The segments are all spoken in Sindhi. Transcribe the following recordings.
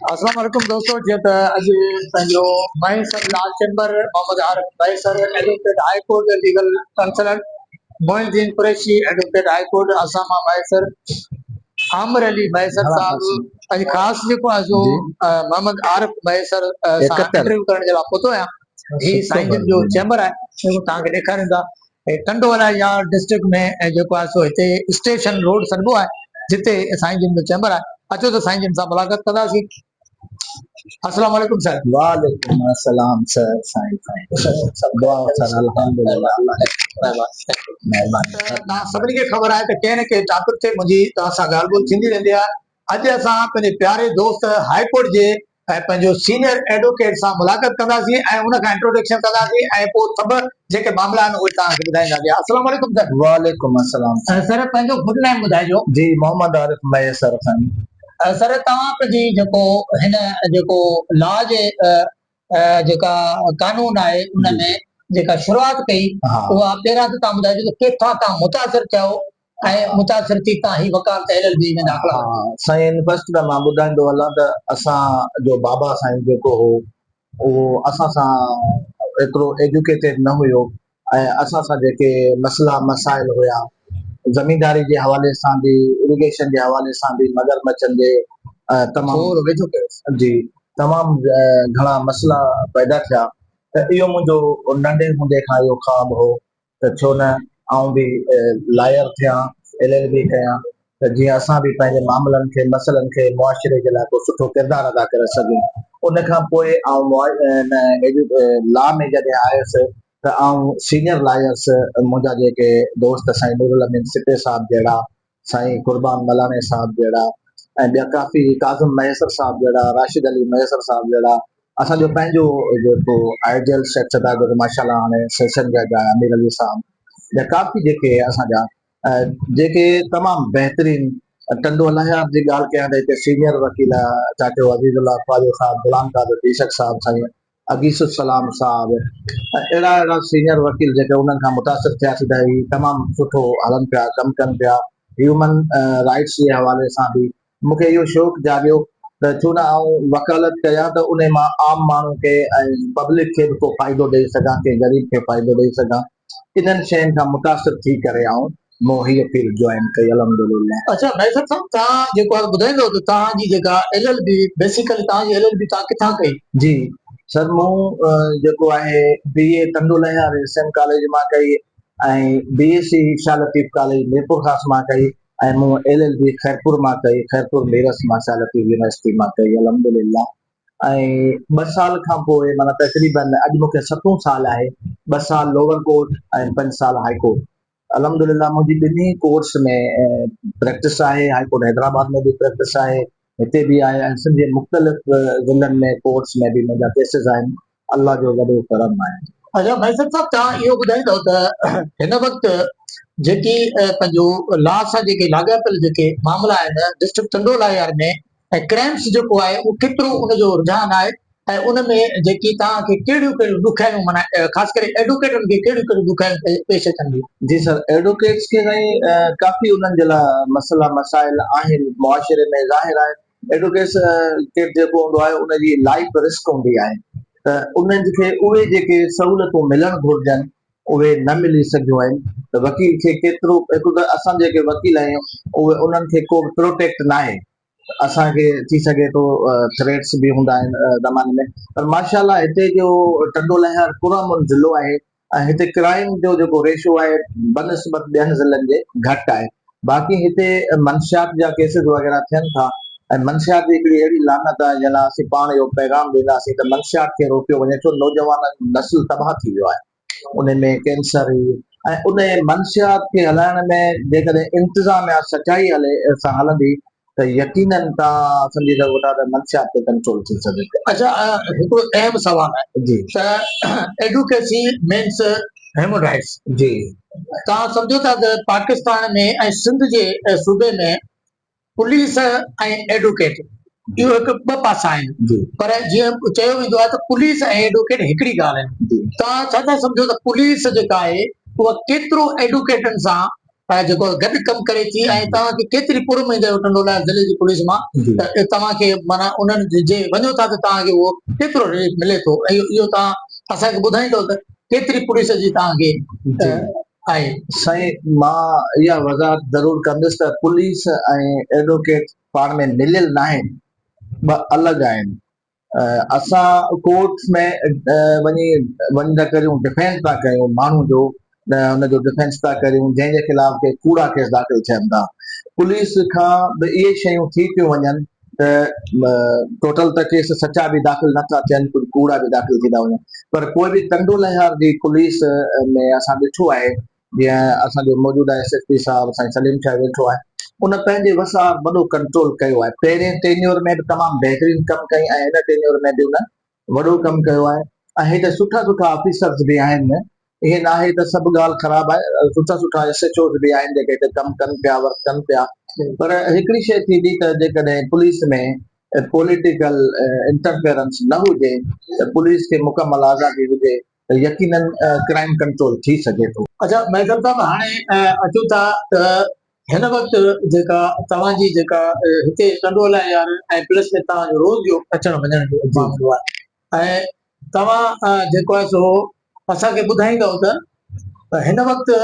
اسلام عليڪم دوستو جيئن ته اڄ پنهنجو Mahesar law chamber Muhammad Arif Mahesar advocate high court legal consultant Moin Uddin Qureshi advocate high court Osama Mahesar Amir Ali Mahesar صاحب اڄ خاص جيڪو آهي سو محمد عارف مهيسر سان انٽرويو ڪرڻ جي لاء پهتو آهيان. هي سائين جن جو چيمبر آهي جيڪو توهان کي ڏيکاريون ٿا. هي ٽنڊو الهه يار ڊسٽرڪٽ ۾ جيڪو آهي سو هتي اسٽيشن روڊ سڏبو آهي جتي سائين جن جو چيمبر آهي. اچو ته سائين جن سان ملاقات ڪنداسين. السلام عليڪم سر. وعليڪم السلام سر سائين سائين دعا سر الحمدلله الله مهرباني سر. توهان سڀني کي خبر آهي ته ڪنهن نه ڪنهن ٽاپڪ تي منهنجي توهان سان ڳالهه ٻولهه ٿيندي رهندي آهي. اڄ اسان پنهنجي پياري دوست هاء ڪورٽ جي ۽ پنهنجو سينئر ايڊووڪيٽ سان ملاقات ڪنداسين ۽ ان کان انٽروڊڪشن ڪنداسين ۽ پوء سڀ جيڪي معاملا آهن اهي توهان کي ٻڌائينداسين. السلام عليڪم سر. وعليڪم السلام سر. سر پنهنجو گڊ نيم ٻڌائجو. جي محمد عارف مهيسر سائين. سر توهان پنهنجي جيڪو هن جيڪو لا جي جيڪا قانون آهي ان ۾ جيڪا شروعات ڪئي اها پهريان ته توهان ٻڌائجو ته ڪيٿان توهان متاثر ٿيا ۽ متاثر ٿي توهان هي وڪالت ايل ايل بي ۾ داخلا ورتي. سائين فرسٽ ته مان ٻڌائيندو هلان ته اسان جو بابا سائين جيڪو هو اهو اسان سان ايترو ايجوڪيٽيڊ نه هيو ۽ اسان سان جيڪي مسئلا مسائل هيا زمينداري جي حوالي سان به اريگيشن جي حوالي سان به مگر مڇن جي تمام جي تمام گهڻا مسئلا پيدا ٿيا ته اهو منهنجو ننڍي هوندي کان اهو خواب هو ته ڇو نه آئون به لائر ٿيان ايل ايل بي ڪيان ته جيئن اسان به پنهنجي معاملن کي، مسئلن کي معاشري جي لاء ڪو سٺو ڪردار ادا ڪري سگهون. ان کان پوء آئون لا ۾ جڏهن آيس ته آئون سينئر لائرس منهنجا جيڪي دوست سائين نورالامين سپي صاحب جهڙا، سائين قربان ملاڻي صاحب جهڙا ۽ ٻيا ڪافي ڪاظم مهيسر صاحب جهڙا، راشد علي مهيسر صاحب جهڙا، اسان جو پنهنجو جيڪو آئيڊيل شخص آهي جيڪو ماشاء الله هاڻي سيشن جج آهي امير علي صاحب ٻيا ڪافي جيڪي اسان جا جيڪي تمام بهترين ٽنڊو الهيار جي ڳالهه ڪيان ته هتي سينئر وڪيل چاچو عزيز الله خواجو صاحب، غلام قادر بيشڪ صاحب، سائين عقيس السلام صاحب ۽ اهڙا اهڙا سينئر وڪيل جيڪي انهن کان متاثر ٿياسين ته هي تمام سٺو هلن پيا ڪم ڪن پيا هيومن رائٽس جي حوالي سان به مون کي اهو شوق جاڳيو ته ڇو نه آئون وڪالت ڪيان ته انهي مان عام ماڻهو کي ۽ پبلڪ کي به ڪو فائدو ڏئي سگهان ڪنهن غريب کي فائدو ڏئي سگهان. انهن شين کان متاثر ٿي ڪري آئون مون هيء فيلڊ جوائن ڪئي الحمدلله. اڇا مهيسر صاحب توهان جيڪو آهي ٻڌائيندو ته توهان جي جيڪا ايل ايل بي بيسيڪلي توهان جي ايل ايل بي توهان ڪٿان ڪئي؟ جي سر مون جيڪو آهي B A Tando Allahyar S M college مان ڪئي ۽ B S C Shah Latif college Mirpurkhas مان ڪئي ۽ مون ايل ايل بي خيرپور مان ڪئي خيرپور ميرس مان شاهه لطيف يونيورسٽي مان ڪئي الحمدلله. ۽ ٻه سال کان پوء معنيٰ تقريبن اڄ مون کي ستون سال آهي، ٻه سال لوئر ڪورٽ ۽ پنج سال هائي ڪورٽ. الحمدلله منهنجي ٻنهي ڪورٽس ۾ پريڪٽس آهي، هائي ڪورٽ حيدرآباد ۾ به پريڪٽس آهي، هتي به آهي ۽ سنڌ جي مختلف ضلعن ۾ ڪورٽس ۾ به منهنجا ڪيسز آهن، الله جو وڏو ڪرم آهي. اچا مهيسر صاحب توهان اهو ٻڌائيندؤ ته هن وقت جيڪي پنهنجو لا سان جيڪي لاڳاپيل جيڪي معاملا آهن ڊسٽرڪٽ ٽنڊو الهيار ۾ ۽ ڪرائمس جيڪو آهي اهو ڪيترو ان جو رجحان آهي ۽ ان ۾ جيڪي توهان کي ڪهڙيون ڪهڙيون ڏکيائيون معنيٰ خاص ڪري ايڊوڪيٽن کي ڪهڙيون ڪهڙيون ڏکيائيون پيش اچن ٿيون. جي سر ايڊوڪيٽس کي سائين ڪافي انهن جي لاء مسئلا مسائل آهن معاشري ۾ ظاهر آهي ايڊوڪيٽس ڪيٽ جيڪو هوندو آهي ان جي لائف رسڪ هوندي آهي ته انهن کي اهي جيڪي سهولتون ملڻ گهرجن اهي نه ملي سگهيون آهن ته وڪيل کي ڪيترو هڪ ته اسان جيڪي وڪيل آهيون اهي انهن کي ڪو به پروٽيڪٽ ناهي اسان کي ٿي سگهي ٿو ٿريٽس به هوندا آهن زماني ۾ پر ماشاء الله هتي جو ٽنڊو لهيار پرامن ضلعو آهي ۽ هتي ڪرائم جو جيڪو ريشو آهي بنسبت ٻين ضلعن جي گهٽ آهي باقي هتي منشيات جا ڪيسز وغيره ٿين ٿا ۽ منشيات جي هڪڙي اهڙي لعنت آهي جنهن لاء اسين پاڻ اهو پيغام ڏينداسين ته منشيات کي روڪيو وڃي ڇو نوجوانن جو نسل تباهه ٿي ويو آهي ان ۾ ڪينسر ۽ ان منشيات کي هلائڻ ۾ جيڪڏهن انتظاميا سچائي هلي سان هلندي ته يقينن توهان سمجهي سگهو ٿا ته منشيات تي ڪنٽرول ٿي سگهي ٿو. اڇا هڪڙو اهم سوال آهي جي ته ايڊوڪيسي مينس هيومن رائٽس جي توهان سمجهو ٿا ته پاڪستان ۾ ۽ سنڌ جي صوبي ۾ پوليس ۽ ايڊوڪيٽ اهو هڪ ٻه پاسا آهن پر جيئن چيو ويندو آهي ته پوليس ۽ ايڊوڪيٽ هڪڙي ڳالهه آهن توهان ڇا ٿا سمجهو ته پوليس جيڪا آهي اها ڪيترو ايڊوڪيٽن سان جيڪو گڏ ڪم ڪري ٿي ۽ توهان کي ڪيتري پر اميد آهي ٽنڊو لاهر ضلعي جي پوليس مان ته توهان کي معنيٰ انهن جي وڃو ٿا ته توهان کي اهو ڪيترو رليف ملي ٿو ۽ اهو توهان اسان کي ٻڌائيندو ته ڪيتري پوليس جي توهان کي آهي. سائين مان اها وضاحت ضرور ڪندس ته پوليس ۽ ايڊووڪيٽ پاڻ ۾ مليل ناهن ٻه الڳ آهن اسان ڪورٽس ۾ وڃي وڃ ٿا ڪريون ڊفينس ٿا ڪيون ماڻهو جو ان جو ڊفينس ٿا ڪريون جنهن جي خلاف ڪي ڪوڙا ڪيس داخل ٿين ٿا پوليس کان به اهي شيون ٿي ٿيون وڃن ته ٽوٽل ته ڪيس سچا به داخل نٿا ٿين ڪجهه ڪوڙا به داخل ٿي ٿا وڃن پر پوء به ٽنڊو لهيار جي پوليس ۾ اسان ڏٺو آهي جيئن اسان جو موجوده ايس ايس پي صاحب سائين سليم شاهه ويٺو آهي ان پنهنجي وس آهر وڏو ڪنٽرول ڪيو آهي پهرين ٽينيور ۾ به تمام بهترين ڪم ڪئي ۽ هن ٽينيور ۾ به ان وڏو ڪم ڪيو آهي ۽ هتي سٺا سٺا آفيسرز به آهن ائين نه آهي ته سڀ ڳالهه خراب آهي سٺا سٺا ايس ايڇ اوز به آهن جيڪي هتي ڪم ڪن پيا ورڪ ڪن پيا پر هڪڙي شيء ٿيندي ته جيڪڏهن پوليس ۾ پوليٽيڪل انٽرفيئرنس نه هجي ته پوليس کي مڪمل آزادي هجي ته يقينن ڪرائيم ڪنٽرول ٿي سگهي ٿو. اڇا مهتر صاحب هاڻي اچون ٿا ته هن وقت جيڪا توهان جي جيڪا هتي ٽنڊو الهيار ۽ پلس ۾ توهان جو روز جو اچڻ وڃڻ جو معاملو آهي ۽ توهان جيڪو آهي سو اسان کي ٻڌائيندؤ ته هن وقت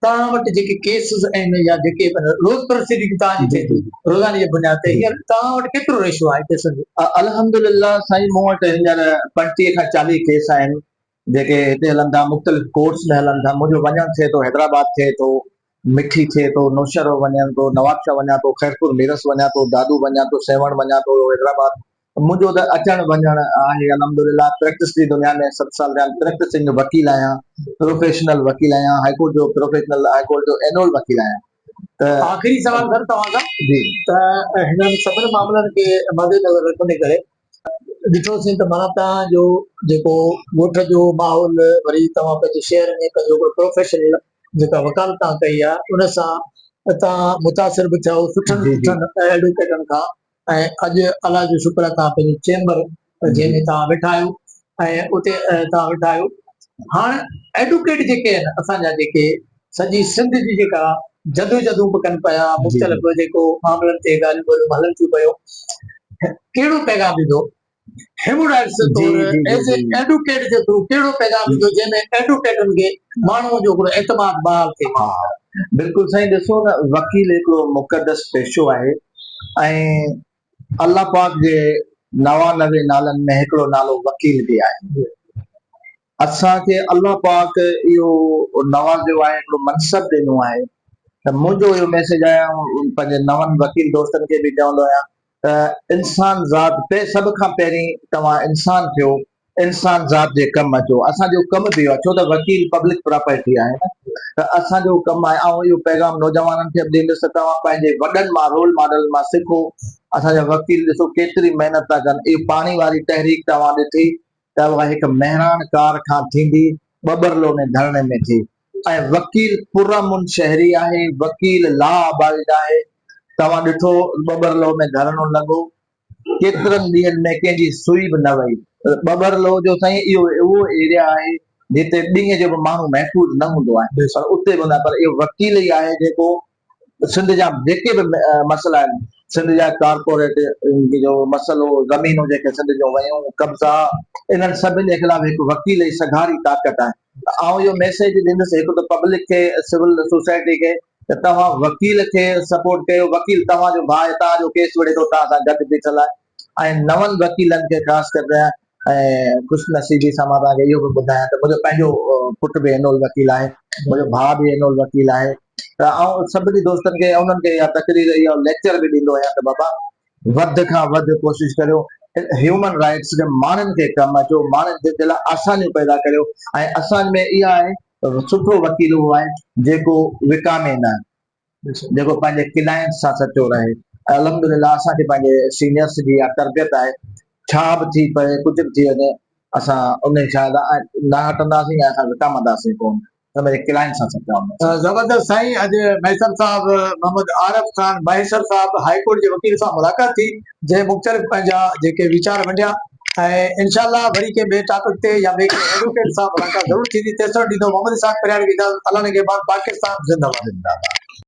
توهان وٽ جيڪي ڪيسز آهن يا جيڪي روز پروسيڊنگ توهان جي ٿئي ٿي روزاني جي بنياد تي هينئر توهان وٽ ڪيترو ريشو آهي ڪيسن جو؟ الحمدلله سائين مون وٽ هينئر 35 کان 40 ڪيس آهن جيڪي هتي هلن ٿا مختلف ڪورٽس ۾ هلن ٿا منهنجو وڃڻ ٿئي ٿو حيدرآباد ٿئي ٿو مٺي ٿئي ٿو نوشهرو وڃان ٿو نوابشاهه وڃان ٿو خيرپور ميرس وڃان ٿو دادو وڃان ٿو سيوهڻ وڃان ٿو حيدرآباد منهنجو ته اچڻ وڃڻ آهي الحمدلله پريڪٽس جي دنيا ۾ ست سال ٿيا آهن پريڪٽسنگ وڪيل آهيان پروفيشنل وڪيل آهيان هائي ڪورٽ جو پروفيشنل هائي ڪورٽ جو اينول وڪيل آهيان ته آخري سوال سر توهان کان جي ته هنن سڀني معاملن کي مد نظر رکندي ڪري ڏٺوسين ته معنيٰ توهان جو جيڪو ڳوٺ جو ماحول وري توهان پنهنجي شهر ۾ پنهنجو هڪڙو پروفيشنل جيڪا وڪالت توهان ڪئي آهي ان سان توهان متاثر به ٿيا آهيو سٺن سٺن ايڊووڪيٽن کان ۽ اڄ الله جو شڪر آهي توهان پنهنجو چيمبر جنهن ۾ توهان ويٺا آهيو ۽ اتي توهان ويٺا آهيو هاڻ ايڊوڪيٽ جيڪي آهن اسان جا جيڪي سڄي سنڌ جي جيڪا جدوجهدون به ڪن پيا مختلف جيڪو معاملن تي ڳالهيون ٻولهيون هلن ٿيون پيون ڪهڙو پيغام ڏيندو هيموڊائلسس طور ايز اي ايڊوڪيٽ جي ٿرو ڪهڙو پيغام ڏيندو جنهن ۾ ايڊوڪيٽن کي ماڻهو جو هڪڙو اعتماد بحال ٿئي. ها بلڪل سائين ڏسو نه وڪيل هڪڙو مقدس پيشو آهي ۽ الله پاڪ جي 99 نالن ۾ هڪڙو نالو وڪيل به آهي اسان کي الله پاڪ اهو نوازيو آهي هڪڙو منصب ڏنو آهي ته منهنجو اهو ميسيج آهي آئون پنهنجي نون وڪيل دوستن کي به چوندو آهيان ته انسان ذات سڀ کان پهرين توهان انسان ٿيو انسان ذات جي ڪم اچو اسان جو ڪم به اهو آهي ڇو ته وڪيل پبلڪ پراپرٽي آهي نه ته اسان جو ڪم آهي آئون اهو پيغام نوجوانن کي به ڏيندس ته توهان پنهنجي وڏن مان رول ماڊل مان سکو اسان جا وڪيل ڏسو ڪيتري محنت ٿا ڪن اهو پاڻي واري تحريڪ توهان ڏٺي ته اها هڪ مهراڻ ڪار کان ٿيندي ٻٻرلو ۾ ڌرڻي ۾ ٿي ۽ وڪيل پرامن شهري آهي وڪيل لا ابائيڊ آهي توهان ڏٺو ٻٻرلو ۾ ڌرڻو لڳو ڪيترن ڏينهن ۾ ڪنهن جي سوئي به نه وئي. ٻٻرلوء جو سائين اهو اهو ايريا آهي جتي ڏينهن جو به ماڻهو محفوظ نه هوندو آهي پر اتي به نه پر اهو وڪيل ئي آهي جيڪو سنڌ جا جيڪي به مسئلا آهن سنڌ جا ڪارپوريٽ جو مسئلو زمينون جيڪي سنڌ جون ويون قبضا انهن سڀني جي خلاف هڪ وڪيل ئي سگهاري طاقت آهي ته آئون اهو ميسيج ڏيندس هڪ ته پبلڪ کي سول سوسائٽي کي ته توهان وڪيل کي سپورٽ ڪيو، وڪيل توهان جو ڀاء آهي، توهان جو ڪيس وڙهي ٿو، توهان سان گڏ بيٺل آهي ۽ نون وڪيلن کي خاص ڪري ۽ خوش نصيبي سان مان توهان کي اهو به ٻڌايان ته منهنجو پنهنجو پٽ به اينول وڪيل آهي، منهنجو ڀاء به اينول وڪيل آهي ته آئون سڀني دوستن کي انهن کي اها تقرير اهو ليڪچر به ڏيندو آهيان ته بابا وڌ کان وڌ ڪوشش ڪريو هيومن رائٽس کي ماڻهن کي ڪم اچو، ماڻهن جي لاء آسانيون پيدا ڪريو ۽ اسان ۾ اها آهي سٺو وڪيل اهو آهي جيڪو وڪامي نه، جيڪو پنهنجي ڪلائنٽس سان سچو رهي. الحمدلله اسان کي پنهنجي سينيئرس جي اها تربيت آهي، ڇا به ٿي پوي، ڪجهه به ٿي وڃي، اسان انهي شايد نه هٽنداسين ۽ اسان وڪامنداسين ڪونه. اسان پنهنجي ڪلائنٽس سان سچا هونداسين. زبردست سائين اڄ مهيسر صاحب محمد عارف خان مهيسر صاحب هائي ڪورٽ جي وڪيل سان ملاقات ٿي جنهن مختلف پنهنجا جيڪي ويچار ونڊيا ۽ انشاء الله وري ڪنهن ٻئي ٽاپڪ تي يا ٻئي ڪنهن ايڊووڪيٽ سان ملاقات ضرور ٿيندي تيستائين ڏيندو محمد اسحاق پرياڙي کي اجازت الله نگهبان پاڪستان زنده باد. زنده باد.